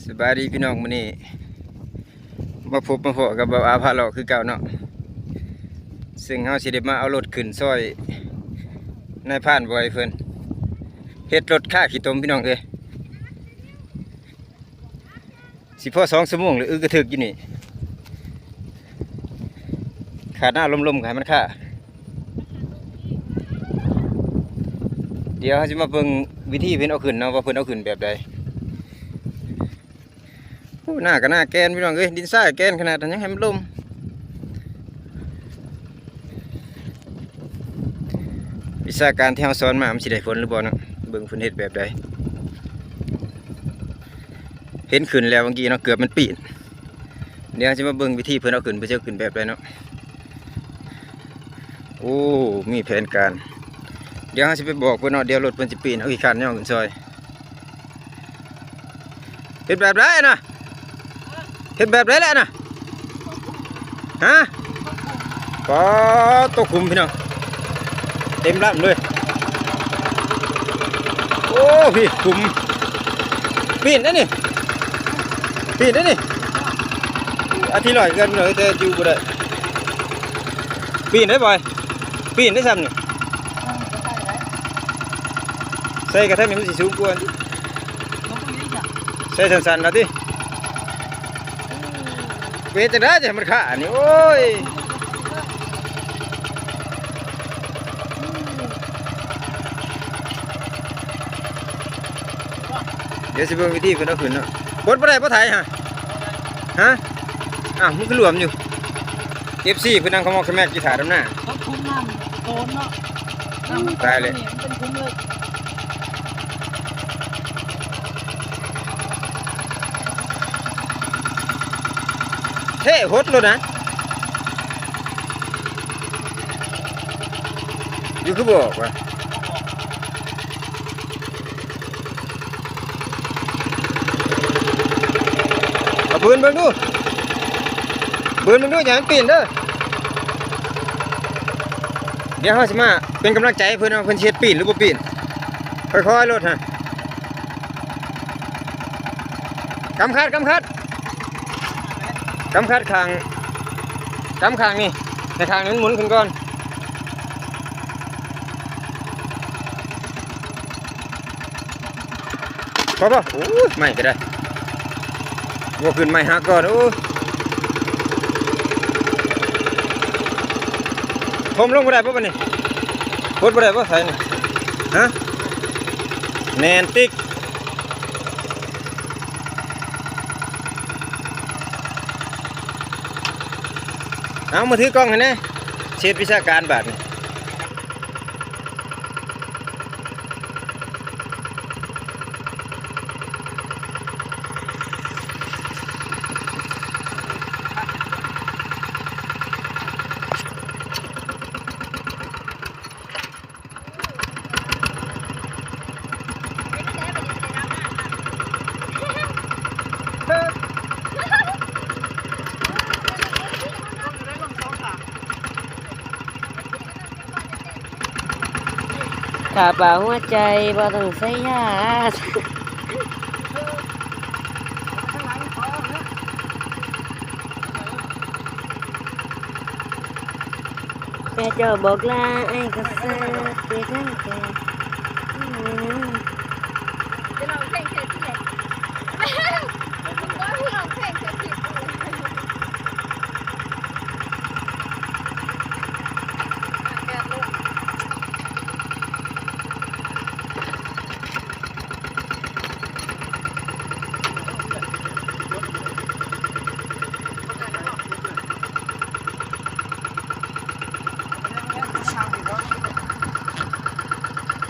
ສະບາຍດີພີ່ນ້ອງ, ມື້ນີ້ມາພົບມາພໍ້ກັບບ່າວອາພາເລາະຄືເກົ່າເນາະ, ເຊິ່ງເຮົາຊິໄດ້ມາເອົາລົດຂຶ້ນຊ່ອຍນາຍພານບອຍເພິ່ນເຮັດລົດຄາຂີ້ຕົມພີ່ນ້ອງເອີຍ. ຊິພໍສອງຊົ່ວໂມງແລ້ວ ອຶກກະທຶກຢູ່ນີ້. ຂາດນ້ຳລົມໆ ກໍໃຫ້ມັນຄາ. ດຽວເຮົາຊິມາເບິ່ງວິທີເພິ່ນເອົາຂຶ້ນເນາະ ວ່າເພິ່ນເອົາຂຶ້ນແບບໃດ. ໂອ້ ໜ້າກໍໜ້າແກ່ນພີ່ນ້ອງເອີຍ, ດິນຊາຍແກ່ນຂະໜາດນັ້ນ ຍັງໃຫ້ມັນລົມ. ວິຊາການທີ່ເຮົາສອນມາ ມັນຊິໄດ້ຜົນຫຼືບໍ່ເນາະ, ເບິ່ງເພິ່ນເຮັດແບບໃດ. ເຫັນຂຶ້ນແລ້ວເມື່ອກີ້ເນາະ ເກືອບມັນປີ້ນ. ດຽວເຮົາຊິມາເບິ່ງວິທີເພິ່ນເອົາຂຶ້ນ ເພິ່ນຊິເອົາຂຶ້ນແບບໃດເນາະ. ໂອ້ ມີແຜນການ. ດຽວເຮົາຊິໄປບອກເພິ່ນເນາະ, ດຽວລົດເພິ່ນຊິປີ້ນ ເຮົາຂີ້ຄ້ານຍ່ອງຂຶ້ນຊ່ອຍ. ເຮັດແບບໃດນະ? ເຮັດແບບໃດແຫຼະນະ? ຮະ? ປາດ ຕົກຂຸມພີ່ນ້ອງ, ເຕັມລຳເລີຍ. ໂອ້ ພີ້ຂຸມ, ປີ້ນເດ້ນີ້, ປີ້ນເດ້ນີ້. ອາທິດຮ້ອຍຄືກັນພີ່ນ້ອງ ແຕ່ຢູ່ບໍ່ໄດ້. ປີ້ນໄດ້ບອຍ, ປີ້ນໄດ້ຊ້ຳນີ້. ໃສ່ກະທັງນີ້ມັນຊິສູງກວ່າ. ໃສ່ສັ້ນໆ ລະຕິ. ເປັນຈັ່ງໃດຈັ່ງໃຫ້ມັນຄານີ້ ໂອ້ຍ. ດຽວຊິເບິ່ງວິທີເພິ່ນເອົາຂຶ້ນເນາະ. ປົດບໍ່ໄດ້ບໍ່ໄຖຫະ? ຫະ? ອ້າວ ມັນຄືຫຼວມຢູ່. ເອັຟຊີ ເພິ່ນນັ່ງຂະມອກຂະແມກຢູ່ຖ້າດຳໜ້າ. ເຂົາຄຸມນ້ຳໂຕນເນາະ. ຕາຍແລ້ວ ມັນເປັນຂຸມເລີຍ. ເທຫົດໂລດນະ. ຢູ່ຄືບໍ່ອອກວະ? ເອົາບືນເບິ່ງດູ, ບືນເບິ່ງດູ ຢ່າໃຫ້ມັນປີ້ນເດີ. ດຽວເຮົາຊິມາເປັນກຳລັງໃຈໃຫ້ເພິ່ນວ່າເພິ່ນຊິເຮັດປີ້ນຫຼືບໍ່ປີ້ນ. ຄ່ອຍໆ ໂລດຮະ. ກຳຄັດ ກຳຄັດ ກຳຄັດຂ້າງ, ກຳຂ້າງນີ້ ໃຫ້ຂ້າງນີ້ມັນໝູນຂຶ້ນກ່ອນ. ພໍບໍ່? ໂອ້ຍ ໄມ້ກໍໄດ້ ບໍ່ຂຶ້ນ ໄມ້ຫັກກ່ອນ. ໂອ້ຍ ຖົມລົງບໍ່ໄດ້ບໍ່ບັດນີ້? ຫົດບໍ່ໄດ້ບໍ່ໄຖນີ້? ຮະ? ແໜ້ນຕິກ. ເອົາ ມາຖືກ້ອງໃຫ້ແດ່ ເຮັດວິຊາການບາດນີ້. ຖ້າປາຫົວໃຈບໍ່ຕ້ອງໃຊ້ຢາ. ແມ່ເຈົ້າບອກລາ ອ້າຍກໍເສີດເປັນແທ້. ຈະຮ້ອງເພງເທື່ອທີ່ໃດ? ບໍ່ ຮ້ອງເພງເທື່ອທີ່ໃດ? ເ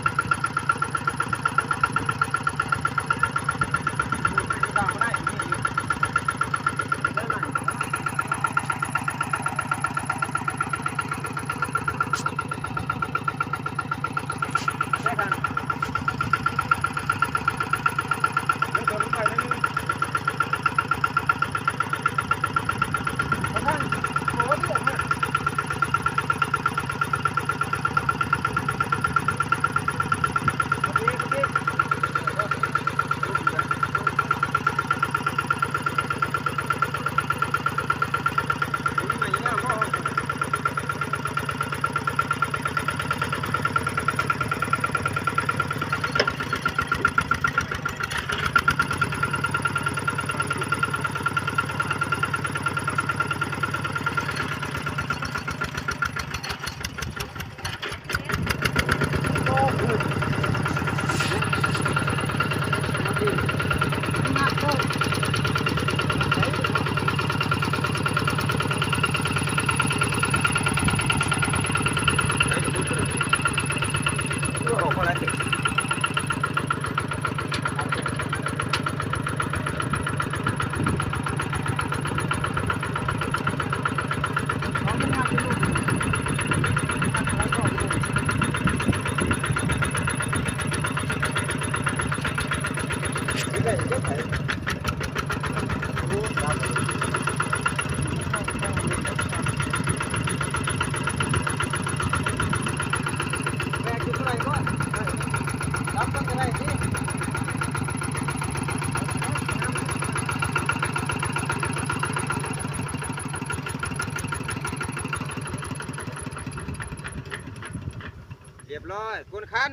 ນ້ອຍ ກົນຄັນ.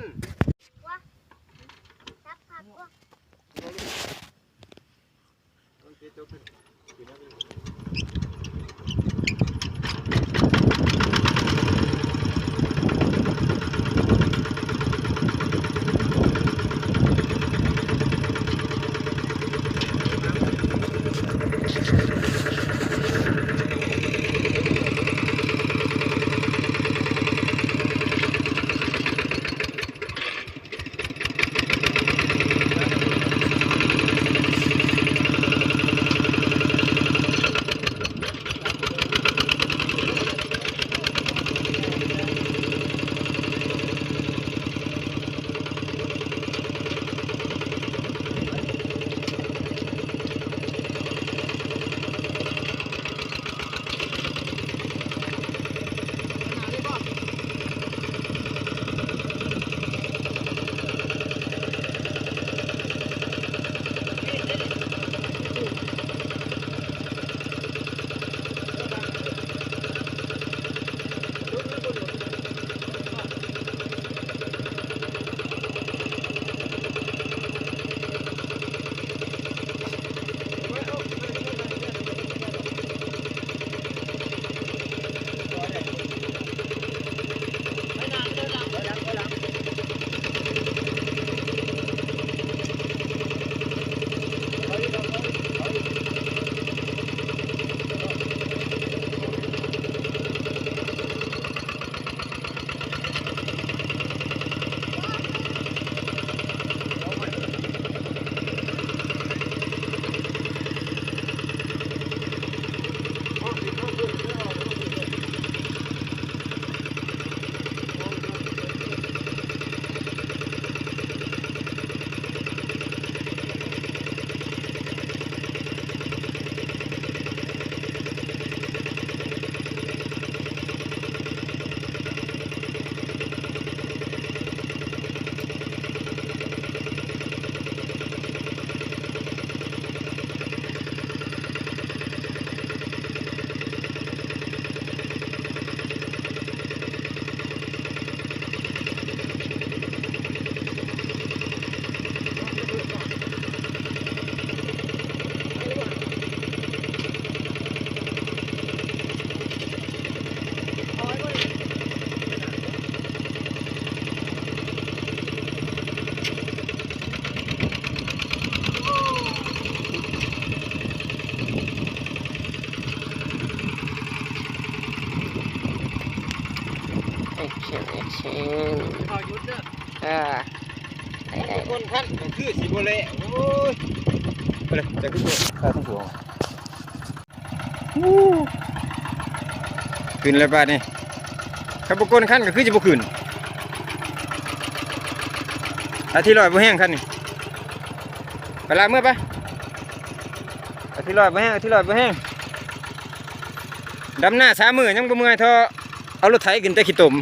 ເອີ ຄົນຄັນກໍຄືຊິບໍ່ແລ້ວ. ໂອ້ຍ ໄປເລີຍ ຈະຄືບໍ່ ຂ້າທັງຫົວ. ຂຶ້ນແລ້ວບາດນີ້ ຄັນບໍ່ກົນຄັນກໍຄືຊິບໍ່ຂຶ້ນ. ອາທິລອຍບໍ່ແຮງຄັນນີ້ ໄປລາກເມືອໄປ. ອາທິລອຍບໍ່ແຮງ ອາທິລອຍບໍ່ແຮງ. ດຳນາສາມມື້ຍັງບໍ່ເມື່ອຍເທົ່າເອົາລົດໄຖຂຶ້ນແຕ່ຂີ້ຕົມ.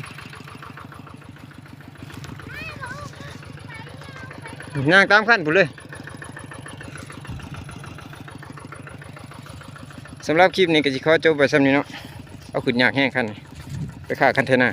ຍ່າງຕາມຄັນພຸ້ນເລີຍ. ສຳລັບຄລິບນີ້ກໍຊິຂໍຈົບໄວ້ສ່ຳນີ້ເນາະ. ເອົາຂຶ້ນຍາກແຮງຄັນນີ້ ໄປຄ່າຄັນເທນາ.